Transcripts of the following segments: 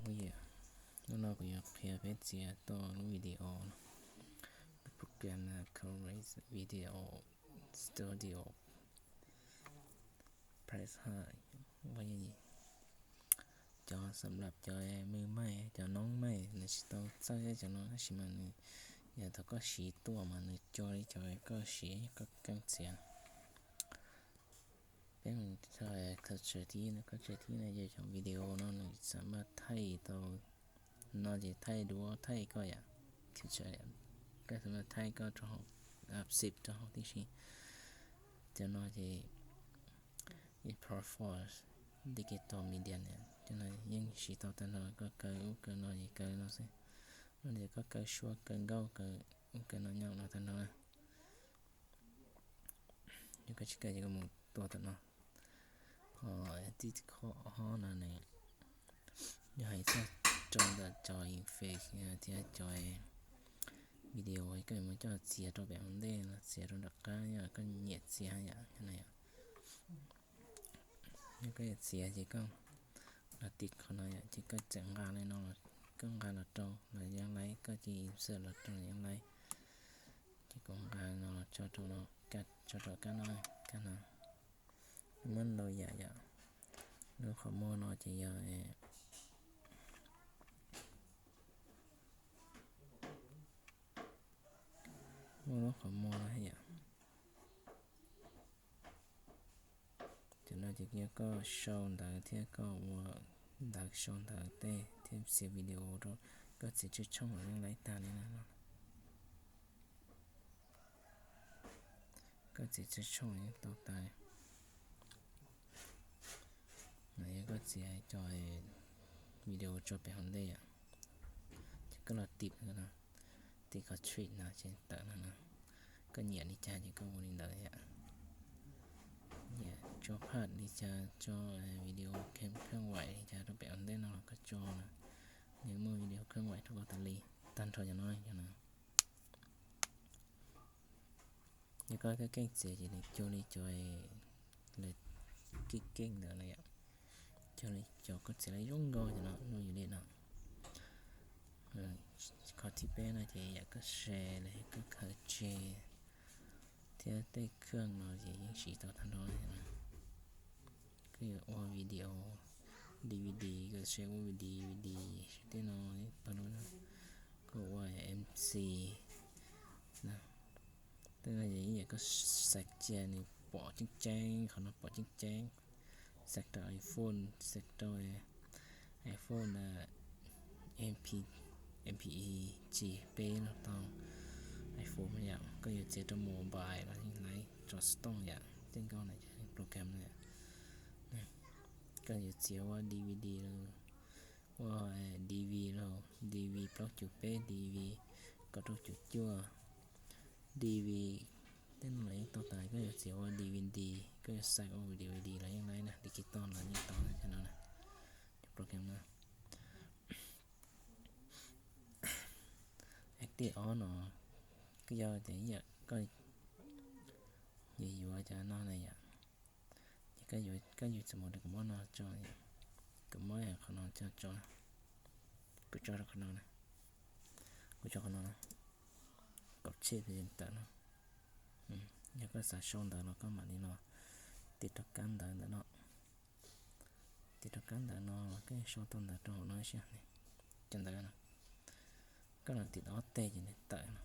Hnub no kuv yuav qhia peb txiav tau lub video no, lub program ColorStation Video Studio Plus hai. Cov xam lab cov mws maij, cov noob maij nws tsis tau txawj cov no, tab sis mas nws yog thaum koj siv tuaj mas nws cuag li cov koj siv koj keeb txiav. Peb mus txog culture thib ib no, culture thib ib no yog cov video no nws xam maj thaij tau, no ces thaij duab thaij koj yom, culture, koj xam maj thaij koj rau hauv, save rau hauv tib si. Cov no ces import from digital media na, cov no yeej siv tau tag nrho, koj kaw ub kaw no ces kaw no xwb. No ces koj kaw suab kaw nkauj kaw ub kaw no nyob no tag nrho na. Yog koj tsis kaw ces koj mus tua tom no. Ho tib qho ob no ne, yog hais txog rau ntawm cov effect thiab cov video koj yuav mus coj txiav rau pem hauv ntej los txiav rau nram qab, yog koj nyiam txiav yom, no yom. Yog koj yuav txiav ces koj los tiv qhov no yom, ces koj txawm nqa li no, koj nqa los rau los yeej laib, koj cia li insert los rau los yeej laib. Ces kuv nqa no los tso rau, tso rau kab no, kab no. Muab ntau yam yom. Lub qhov muag no ces yog, muab lub qhov muag no yom. Cov no ces yog koj sau ntawv thiab koj ua ntawv sau ntawv tej thiab txiav video rau, koj txiav tshooj los yeej laib tag li no. Koj txiav tshooj yeej tau tag. No yog koj txiav cov video tso pem hauv ntej yom. Ces koj los tiv no, tiv qhov treat no ces tawm no no. Koj nyiam li cas ces koj ua li ntawd yom. Nyiam tso part li cas, tso video keeb vais li cas rau pem hauv ntej no los koj tso no. Nws muaj video keeb vais rau koj tas li, tag nrho cov no, cov no. Yog koj keej keej txiav ces nws cuag li cov lawv keej keej ntawd no yom. Cuag li cov koj txiav lawv zoo nkauj cov no, no yog li no. Qhov thib peb no ces yam koj share los koj khaws tseg thiab tej khaj no ces yeej siv tau tag nrho. Koj yuav ua video, DVD, koj share ua DVD, share tej no, tau no. Koj ua MC na, tej no ces ib yam koj save cia nws pom ceeb ceeb, qhov no pom ceeb ceeb. Save rau iPhone, save rau iPhone MP, MP E G peb los tau. iPhone yom, koj yuav txiav rau mobile los yeej laib, rau stone yom, tej nkauj na, program na. Koj yuav txiav ua DVD los, ua DV los, DV plaub cum peb, DV kaum rau cum cuaj, DV, tej no los yeej tau tas. Koj yuav txiav ua DVD, koj yuav save ua DVD los yeej laib na, digital los yeej tau cov no na, cov program no. Active ob no, koj yog tias yam koj yuav yuav cov no na yom, ces koj yuav, koj yuav txawm mus rau kuv muab no tso, kuv muab qhov no tso, kuv tso rau qhov no na, kuv tso qhov no, kaum tsib tawm no. Yog koj xav sau ntawv los koj mam li los tiv rau kab ntawv ntawm no. Tiv rau kab ntawv no los koj sau tau ntawv rau hauv no xwb. Cov ntawv no, koj los tiv ob teg ces nws tawm no.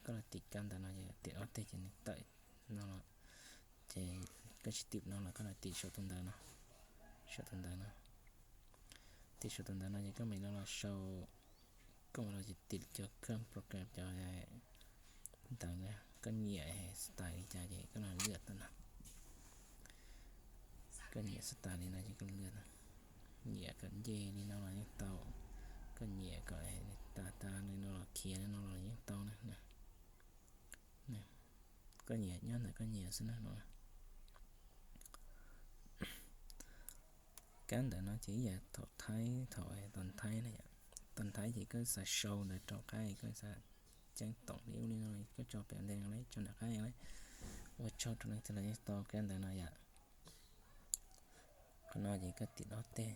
Koj los tiv kab ntawv no ces tiv ob teg ces nws tawm no los, ces koj tsis tiv no los koj los tiv saum tus ntawv no, saum tus ntawv no. Tiv saum tus ntawv no ces koj mam li los sau, koj mam los tiv cov khaj program cov ntawv na, koj nyiam style li cas ces koj los lwaj tau no. Koj nyiam style li no ces koj lwaj tau. Nyiam kom nce li no los yeej tau, koj nyiam kom tas tas li no los khiav li no los yeej tau na. Koj nyiam nyob ntawm koj nyiam xwb na no. Kab ntawv no ces ib yam thaum thaib, thaum tos thaib na yom. Tos thaib ces koj xav sau ntawv rau qab, koj xav ceeb toom li ub li no, koj tso pem ntej no, tso nram qab, ua tsaug rau leej twg los yeej tau kab ntawv no yom. Qhov no ces koj tiv ob teg,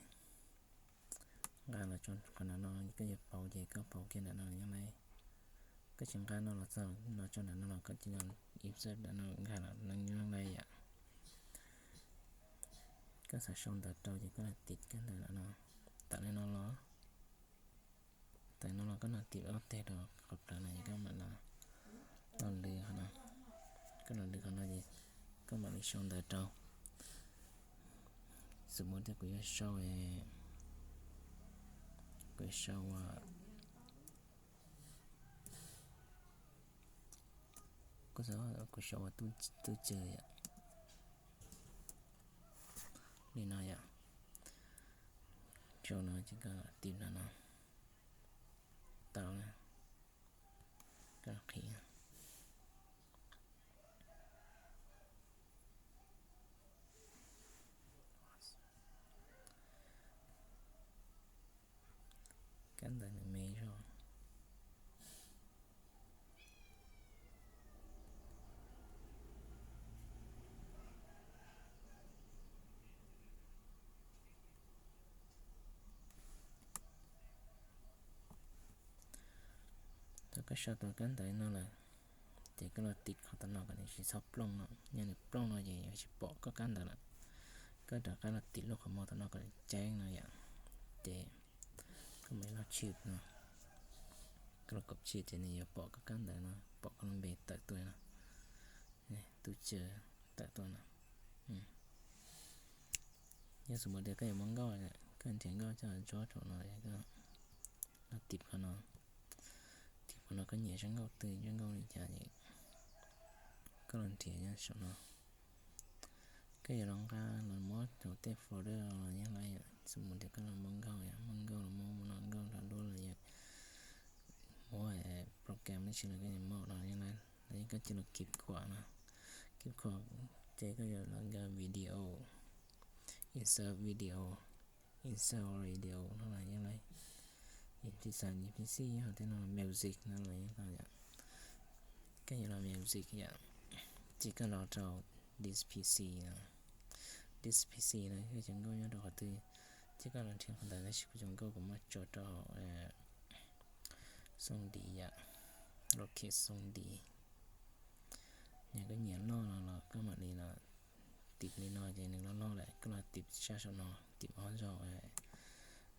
Qhov ntawm no koj yuav pauv ces koj pauv kiag ntawm no yeej laib. Koj tsis nqa no los txog no tso ntawm no los koj cia li insert ntawm no nkag los yeej laib yom. Koj xav sau ntawv rau ces koj los tim kab ntawv no, tawm li no los, tawm no los koj los tim ob teg rau qhov plawv no es koj mam los lwv qhov no. Koj los lwv qhov no ces koj mam li sau ntawv rau. Xws li tias kuv yuav sau, kuv yuav sau, kuv xav, kuv sau ua Tub Cawg yom, li no yom. Sau no ces koj tim no no, tau na, koj qhia. Kab ntawv nws me zog. Thaum koj sau tau kab ntawv no lawm, ces koj los tim qhov tom no kom nws tsis txhob plooj no, yog nws plooj no ces yuav tsis pom koj kab ntawv lawm. Koj rov qab los tim lub qhov muag tom no kom nws ceeb no yom, ces koj mam li los tshwm no, koj los kom tshwm ces nws yuav pom koj kab ntawv no, pom koj lub npe tawm tuaj no, Tub Cawg tawm tuaj no. Yog xws li tias koj yuav muab nkauj, koj nrhiav nkauj coj los tso rau no, koj los tim qhov no, tim qhov no koj nyiam zaj nkauj twg zaj nkauj li cas ces koj los nrhiav nyob saum no. Koj yuav los nqa los muab rau tej folder los yeej laib yom, xws li tias koj los muab nkauj yom, muab nkauj los muab mus no nkauj nrog duab los yom, muab program dab tsi los koj yuav muab no yeej laib, los yog koj cia los keep khuam no, keep khuam ces koj yuav los nkag video, insert video, insert video no los yeej laib. Ib pliag xav ib pliag xij yog tej no music no los yeej tau yom. Koj yuav los music yom, ces koj los rau this P C no, this P C no koj cov nkauj nyob rau qhov twg, ces koj los nrhiav qhov ntawd tab sis kuv cov nkauj kuv muab tso rau Xooj Dis yom, locate Xooj Dis. Yog koj nyiam loj no los koj mam li los tim li no ces nws loj loj lawm, koj los tim sab saum no, tim ob zaug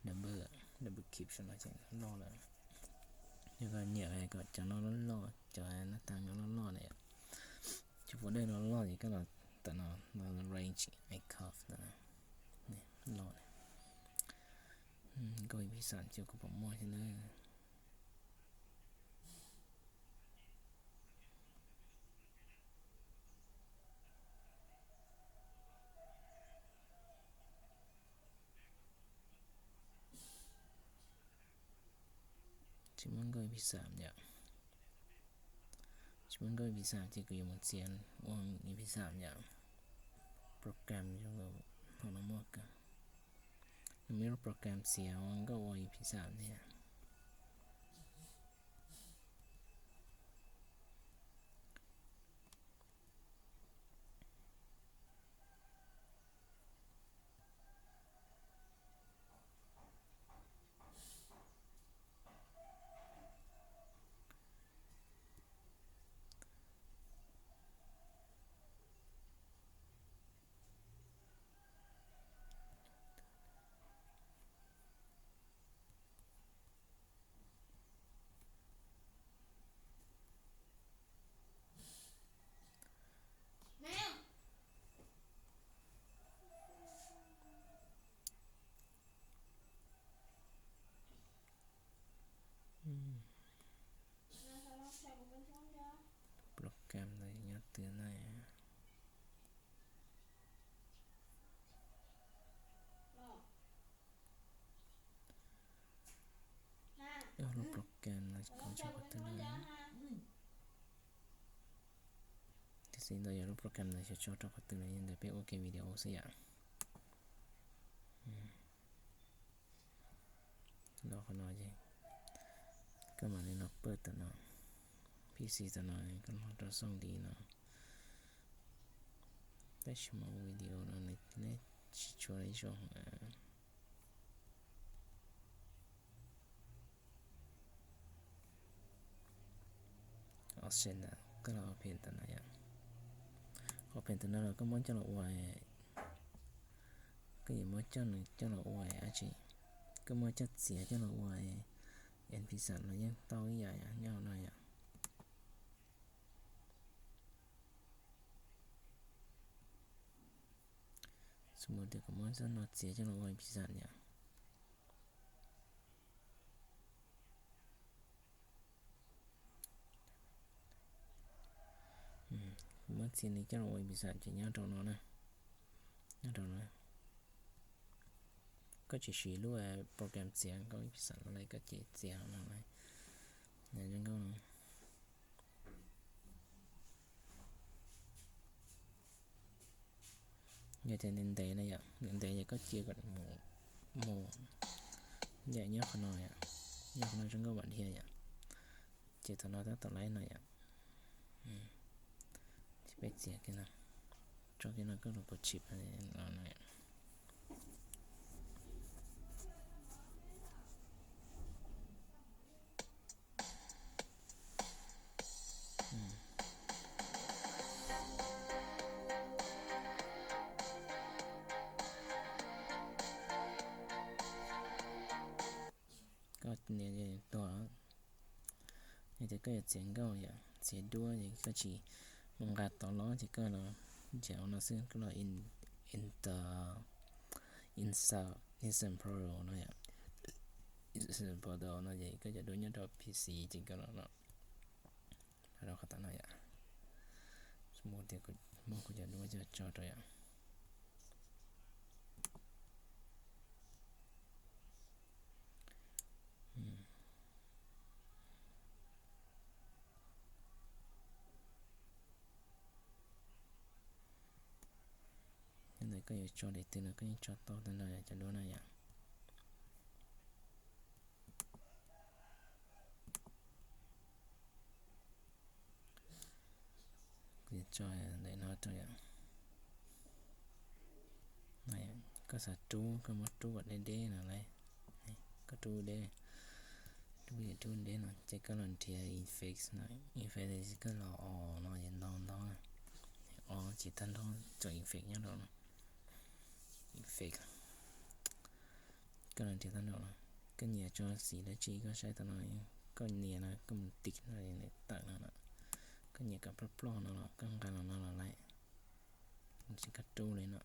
double, double click saum no ces loj lawm. Yog koj nyiam kom cov no loj loj, cov nab tas no loj loj na, cov folder no loj ces koj los tawm no, no range icon ntawm no, loj na. Nkauj ib pis xam ces kuv pom muaj thiab na. Tsis muaj nkauj ib pis xam yom. Tsis muaj nkauj ib pis xam ces kuv yuav mus txiav ua ib pis xam yom. Program hauv no muaj kawg. Nws muaj ib lub program txiav ua nkauj ua ib pis xam thiab. Program ntawd nyob twg na? Yog lub program no kuv tso qhov twg lawm? Tiam sis ntawd yog lub program ntawd xyov tso rau qhov twg lawm, yog ntawd peb ua ke video xwb yom. Los qhov no ces koj mam li los pawj tam no, P C tam no, koj los rau Xooj Dis no. Tab sis mas video no nws tsis tshua ib zoo. option ntawm koj los open ntawm no yom. Open ntawm no los koj muab coj los ua, koj yuav muab coj nws coj los ua dab tsi, koj muab coj txiav coj los ua N P S los yeej tau ib yam yom, nyob hauv no yom. Xws li tias kuv muab zaj no txiav coj los ua N P S yom. Muab txiav li coj los ua N P S ces nyob rau no na. Nyob rau no. Koj tsis siv lub program txiav nkauj N P S los lawm, koj ces txiav no lawm. Zoo nkauj no. Yog tias ntev ntev na yom, ntev ntev ces koj cia kom mus, mus, yam nyob qhov no yom, nyob qhov no zoo nkauj mam dhia yom. Ces thaum no tab tom laib no yom. Ces peb txiav kiag no, tso kiag no koj los puas tshim no. Koj nias tuag. Yog tias koj yuav txiav nkauj yom, txiav duab ces koj tsis mus nqa tau los ces koj los nrhiav no xwb, koj los enter, insert, insert photo no yom. Insert photo no ces koj cov duab nyob rau P C ces koj los no, los rau qhov tom no yom. Xws li tias kuv muab kuv cov duab coj tso rau yom. Yog ntawd koj yuav tso daim twg no koj yeej tso tau tag nrho cov duab no yom. Kuv tso daim no rau yom. Koj xav rub, koj muab rub kom deb deb no lauj. Koj rub deb, rub deb no ces koj los nrhiav effect no, effect koj los o no es ntau ntau, o ces tag nrho tsoom effect nyob rau no. Effect. Koj los nrhiav tag nrho no, koj nyiam tso xim dab tsi koj saib tau no, koj nias no koj mus tiv no tawm no, koj nyiam kom ploj ploj no los koj nqa los no los lawm. Ces koj rub li no,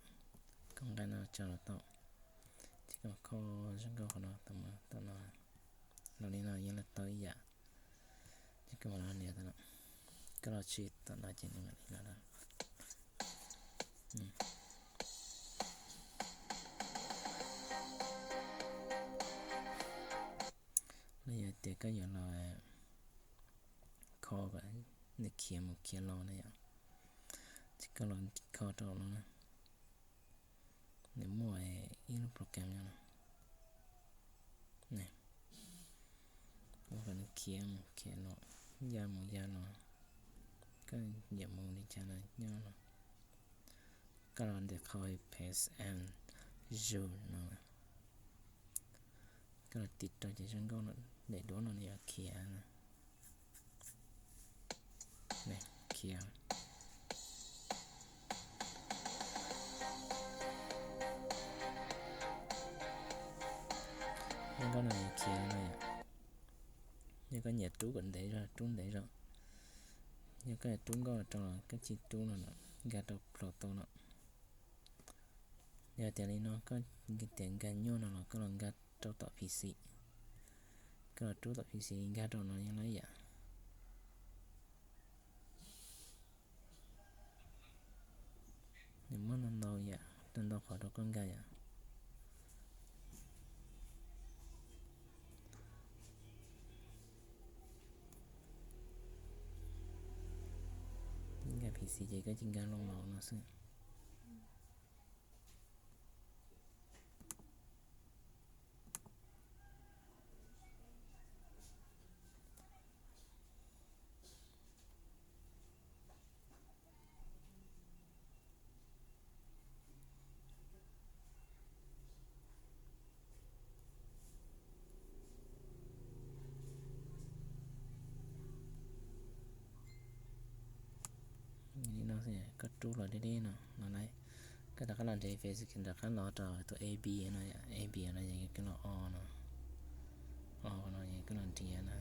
koj nqa no tso los tau. Ces koj kho zoo nkauj qhov no tau, tau no, los li no yeej los tau ib yam. Ces koj mam los nias tau no, koj los tshwm tom no ces nws mam li los. Los yog tias koj yuav los kho kom nws khiav mus khiav los na yom, ces koj los kho rau no na. Nws muaj ib lub program no, ua kom nws khiav mus khiav los, ya mus ya los, koj nyiam mus li cas los nyob no. Koj los ntawm qhov paste and zoom no, koj los tiv rau ces zoo nkauj no, daim duab no nws yuav khiav, khiav. Zoo nkauj no yuav khiav no yom. Yog koj nyiam rub kom ntev zog rub ntev zog, yog koj rub nkauj rau los koj cia rub no, nkag rau Pluto no. Yog tias li no koj tias nkag nyuaj no los koj los nkag rau tom P C, koj los rub tom P C nkag rau no yeej laib yam. Nws muaj ntau ntau yam, ntau ntau qhov rau koj nkag yom. Nkag P C ces koj cia nkag loo los no xwb. rub los deb deb no no lauj. Koj rov qab los nrhiav Facebook, rov qab los rau tus A B no, A B no yog koj los o no, o no yog koj los nrhiav no,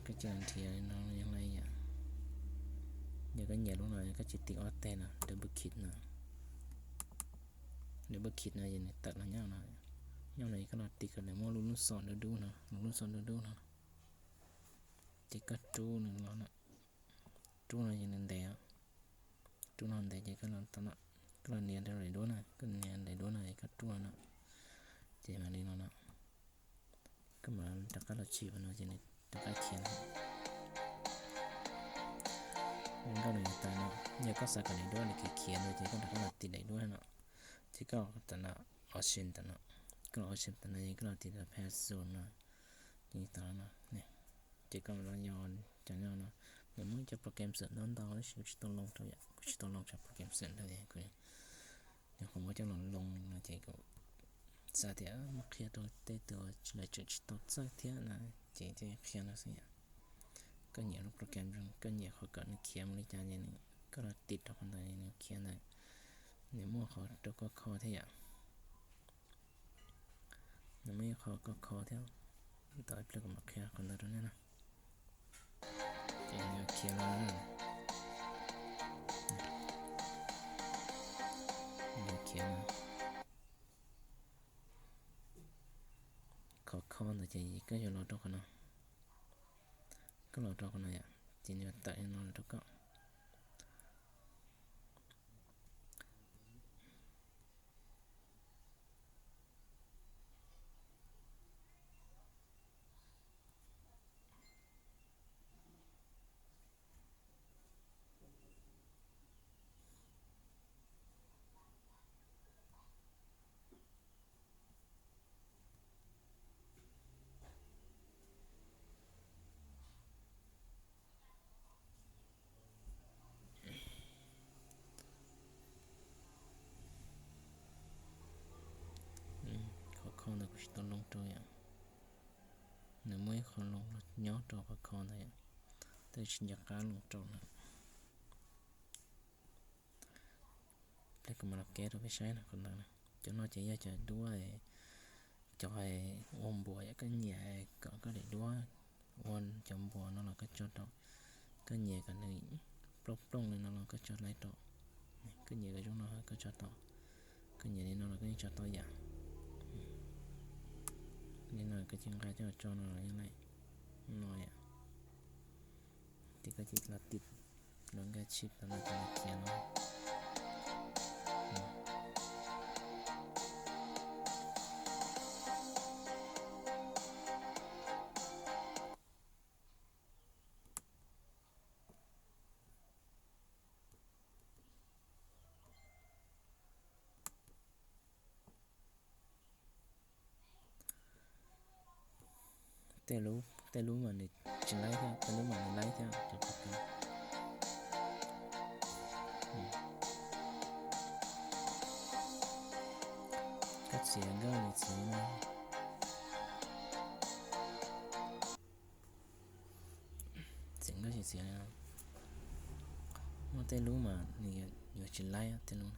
koj cia los nrhiav no yog lauj yom. Yog koj nyiam lub no koj cia tiv ob teg no, double click no, double click no ces nws tawm los nyob no. Nyob no ces koj los tiv kom nws muaj lub lub xom dub dub no, lub lub xom dub dub no, ces koj rub nws los no, rub no ces nws ntev, rub no ntev ces koj los nias rau daim duab na, koj nias daim duab no es koj rub no no, ces mam li no no, koj mam rov qab los tsim no ces nws rov qab khiav no. Nkauj no yuav tawm no, yog koj xav kom daim duab nws khiav khiav no ces koj rov qab los tiv daim duab no, ces koj tam no, option tam no, koj los option tam no ces koj los tiv tam password no, ces tam no, ces koj mam los yos cov no no. Nws muaj ib co program xwm ntau ntau tab sis kuv tsis tau loo rau yom, kuv tsis tau loo cov program xwm ntawd, nws qhov muab coj los loo no ces kuv xav tias muab qhia rau tej tus uas lawv tseem tsis tau txawj thiab na, ces thiaj qhia no xwb yom. Koj nyiam lub program, koj nyiam qhov kom nws khiav mus li cas ces koj los tiv rau qhov ntawd nws khiav ntawd. Nws muaj qhov rau koj kho thiab yom. Nws muaj ib qho koj kho thiab. Tos ib pliag kuv mam qhia qhov ntawd rau nej na. Ces nws yuav khiav los, nws yuav khiav los. Qhov kho ntawd ces koj yuav los rau qhov no. Koj los rau qhov no yom, ces nws yuav tawm li no los rau koj. Qhov kho ntawd kuv tsis tau loo rau yom. Nws muaj ib qho loo nyob rau qhov kho ntawd yom, tab sis tsis nco qab loo rau na. Pliag kuv mam los keb rau peb saib no, qhov ntawd na. Cov no ces yog cov duab, cov ua npuas yom, koj nyiam kom koj daim duab ua cov npuas no los koj tso rau, koj nyiam kom nws plooj plooj li no los koj tso laib rau, koj nyiam kom zoo no koj tso tau, koj nyiam li no los koj yeej tso tau yom. Li no koj cia nqa coj tso no los yeej laib no yom. Ces koj cia los tiv los nkag tshij tau no ces nws khiav no. Tej lub, tej lub mas nws tsis laib thiab, tej lub mas nws laib thiab cov qhov kho. Koj txiav nkauj nws txiav no. Txiav nkauj tsis txiav li no. Muaj tej lub mas nws yuav tsis laib, tej lub,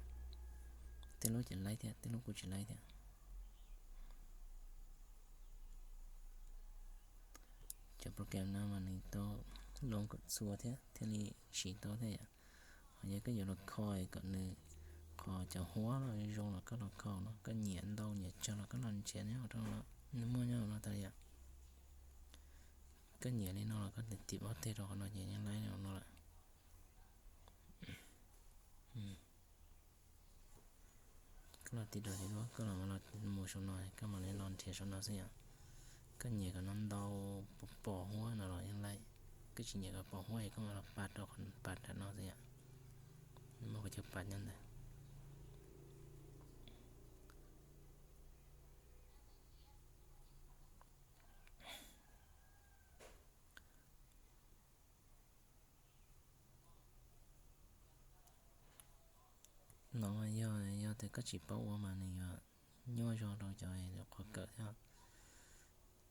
tej lub ces laib thiab, tej lub kuj tsis laib thiab. Cov program no mas nws tau loo kom txhua thiab thiaj li siv tau thiab yom. Ho yog koj yuav los kho kom nws, qhov cov huab no zoo los koj los kho no, koj nyiam ntau nyiam tsawg los koj los nrhiav nyob rau no, nws muaj nyob no tas yom. Koj nyiam li no los koj tiv ob teg rau qhov no ces yeej laib no lawm. Koj los tiv rau ces koj los mus saum no, koj mam li los nrhiav saum no xwb yom. Koj nyiam kom no ntau, pom huab no los yeej laib. Koj tsis nyiam kom pom huab es koj mam los pas rau qhov pas nram no xwb yom. Nws muaj qhov chaw pas nyob ntawd. No yog, yog tias koj tsis paub ua mas nws yuav nyuaj zog rau cov qhuav kawm thiab,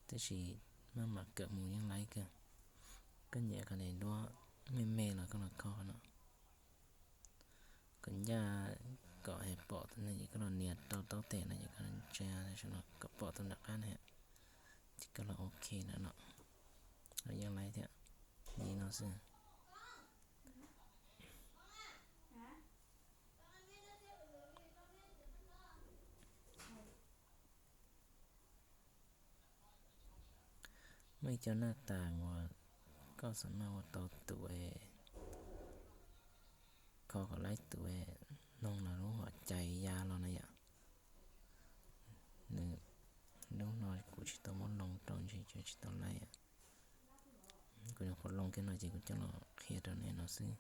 tab sis maj mam kawm mus yeej laib kawg. Koj nyiam kom daim duab me me los koj los kho no, Tus ncaj kom pom tus neeg ces koj los nias rau taub tes no ces koj ntsia kom pom tus nram qab na, ces koj los ok na no, los yeej laib thiab. Li no xwb. Muaj ib co naj tas uas koj xam maj ua tau tus, kho kom laib tus, noog los lub hom cai ya los na yom. Nws, lub no kuv tsis tau muab loo rau ntshe tsis tau laib. Kuv nyuam qhuav loo kiag no ces kuv coj los qhia rau nej no xwb.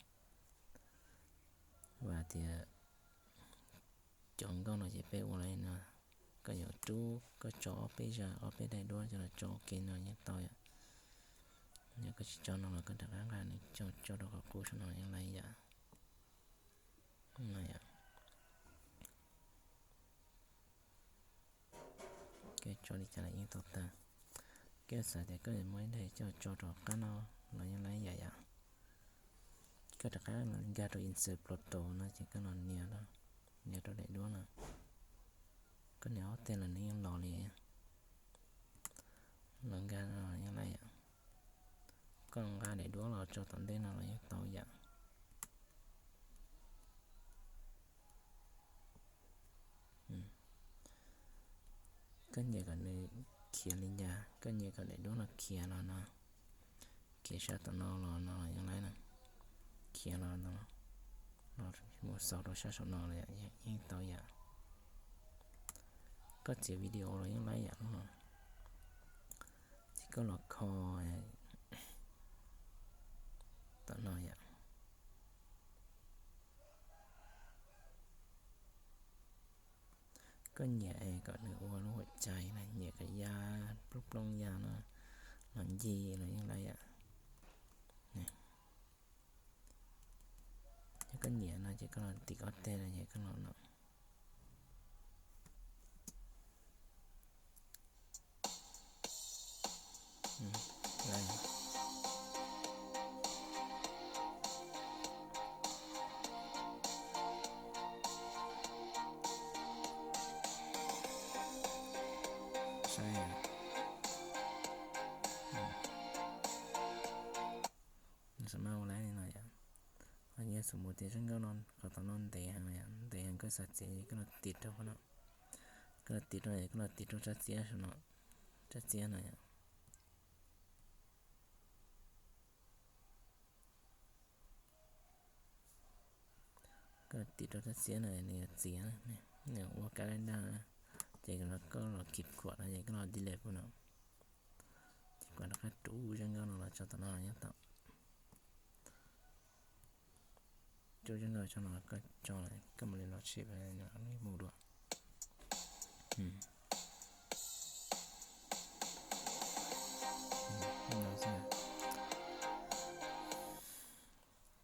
Vam tias cov nkauj no ces peb ua li no, koj yuav rub koj tso ob peb zaj ob peb daim duab coj los tso ua ke no yeej tau yom. Yog koj tsis tso no los koj rov qab nqa nws coj tso rau qhov qub saum no yeej laib yom. Koj tso li cas los yeej tau tag. Koj xav tias koj muaj ib daim coj tso rau qab no los yeej laib yam yom. Koj rov qab nkag rau Insert Photo no ces koj los nias, nias rau daim duab no. Koj nias ob teg los nws yeej los li. Los nkag no yeej laib yom. Koj nqa daim duab los tso tom ntej no los yeej tau yom. Koj nyiam kom nws khiav li cas, koj nyiam kom daim duab no khiav los no, khiav sab tom no los no yeej laib na, khiav los no, los mus xaus rau sab saum no los yeej tau yom. Koj txiav video los yeej laib yam lub no, ces koj los kho tom no yom. Koj nyiam kom nws ua lub hom cai na, nyiam kom ya plooj plooj ya no los ncig los yeej laib yom. Yog koj nyiam no ces koj los tim ob teg no ces koj los no. Saib, nws xam maj ua laib li no yom. Ho yog xum mus tias zaj nkauj no qhov tom no ntev heev, ntev heev koj xav txiav koj los tiv rau qhov no, koj los tiv rau, koj los tiv rau tsab txiab no, tsab txiab no yom. Koj tiv rau tsab txiab no nws yuav txiav, nws ua kab daj daj, ces koj los kib khuam no ces koj los delete no, ces koj rov qab rub zaj nkauj no los tso tom no nyob tau. Rub zaj nkauj tso no koj tso, koj mam li los sib mus dua.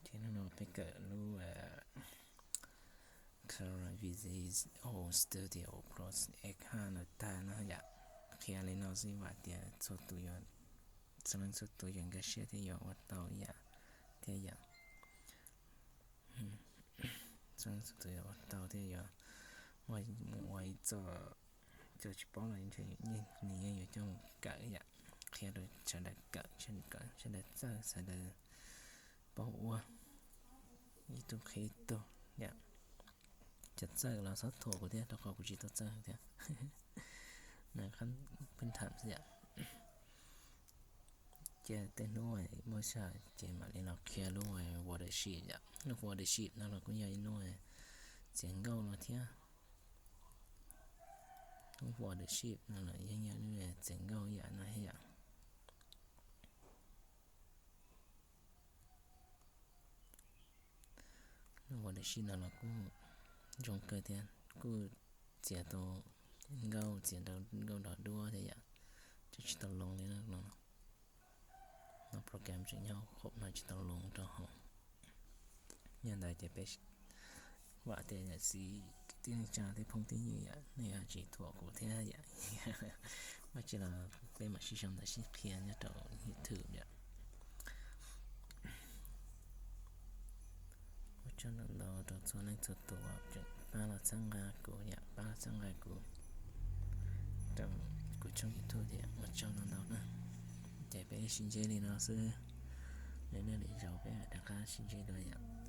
Ces hnub no peb kawm lub Color Visual Studio Pro X hab no tag no yom. Qhia li no xwb, vam tias txhua tus yuav, txhua leej txhua tus yuav nkag siab thiab yuav ua tau ib yam thiab yom. Txhua leej txhua tus yuav ua tau thiab yuav mus ua ib txoj, txoj tsis paub los ntshe nws yeej yuav coj mus kawm yom. Qhia rau sawv daws kawm, sawv daws txawj, sawv daws paub ua, ib tug qhia ib tug yom. Cov txawj los txhob thuam kuv thiab rau qhov kuv tsis tau txawj thiab. Pheej tham xwb yom. Ces tej hnub muaj sij hawm ces mam li los qhia lub Wondership yom. Lub Wondership no los kuj yog ib lub txiav nkauj no thiab. Lub Wondership no los yeej yog lub txiav nkauj yam no thiab yom. Lub Wondership no los kuj zoo kawg thiab, kuj txiav tau nkauj, txiav tau nkauj nrog duab thiab yom. Tseem tsis tau loo li no. No program tseem nyob hauv no tsis tau loo rau hauv. Yog ntawd ces peb vam tias yam txiv kwv tij neej tsa thiab phooj ywg yom, nej yuav tsis thuam kuv thiab yom. Ua tsi los peb mam sib sau ntawv sib qhia nyob rau YouTube yom. Ua tsaug ntau ntau rau txhua leej txhua tus uas tseem pab los txhawb nqa kuv yom, pab los txhawb nqa kuv rau kuv tshooj YouTube thiab, ua tsaug ntau ntau na. Ces peb sib ntsib li no xwb, lwm lwm zaus peb mam rov qab sib ntsib dua yom.